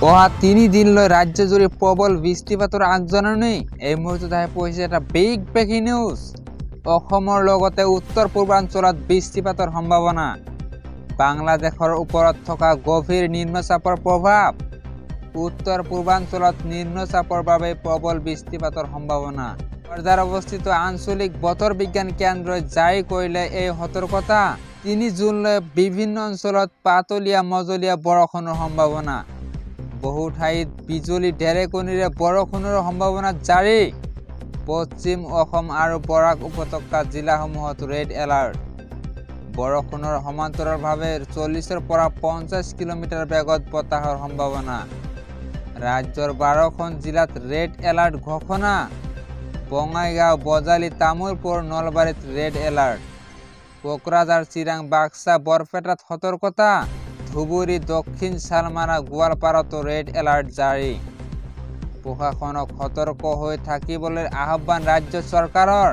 অহা 3 দিনলৈ ৰাজ্যজুৰি প্ৰবল বৃষ্টিপাতৰ আগজাননী। এই মুহূৰ্তত আহি পৰিছে এটা বিগ ব্ৰেকিং নিউজ। অসমৰ লগতে উত্তৰ পূৰ্বাঞ্চলত বৃষ্টিপাতৰ সম্ভাৱনা। বাংলাদেশৰ ওপৰত থকা গভীৰ নিম্নচাপৰ প্ৰভাৱ। উত্তৰ পূৰ্বাঞ্চলত নিম্নচাপৰ বাবে প্ৰবল বৃষ্টিপাতৰ সম্ভাৱনা। বৰ্ডাৰ অৱস্থিত আঞ্চলিক বতৰ বিজ্ঞান কেন্দ্ৰই জাৰি কৰিলে এই সতৰ্কতা। 3 জুনলৈ বিভিন্ন অঞ্চলত পাতলীয়া মজলীয়া বৰষুণৰ সম্ভাৱনা। বহু ঠাইত বিজুলী, ঢেৰেকনিৰে বৰষুণৰ সম্ভাৱনা জাৰি। পশ্চিম অসম আৰু বৰাক উপত্যকা জিলাসমূহত ৰেড এলাৰ্ট। বৰষুণৰ সমান্তৰালভাৱে 40ৰ পৰা 50 কিলোমিটাৰ বেগত বতাহৰ সম্ভাৱনা। ৰাজ্যৰ 12খন জিলাত ৰেড এলাৰ্ট ঘোষণা। বঙাইগাঁও, বজালী, তামুলপুৰ, নলবাৰীত ৰেড এলাৰ্ট। কোকৰাঝাৰ, চিৰাং, বাক্সা, বৰপেটাত সতৰ্কতা। ধুবুৰী, দক্ষিণ শালমাৰা, গোৱালপাৰাতো ৰেড এলাৰ্ট জাৰি। প্ৰশাসনক সতৰ্ক হৈ থাকিবলৈ আহ্বান ৰাজ্য চৰকাৰৰ।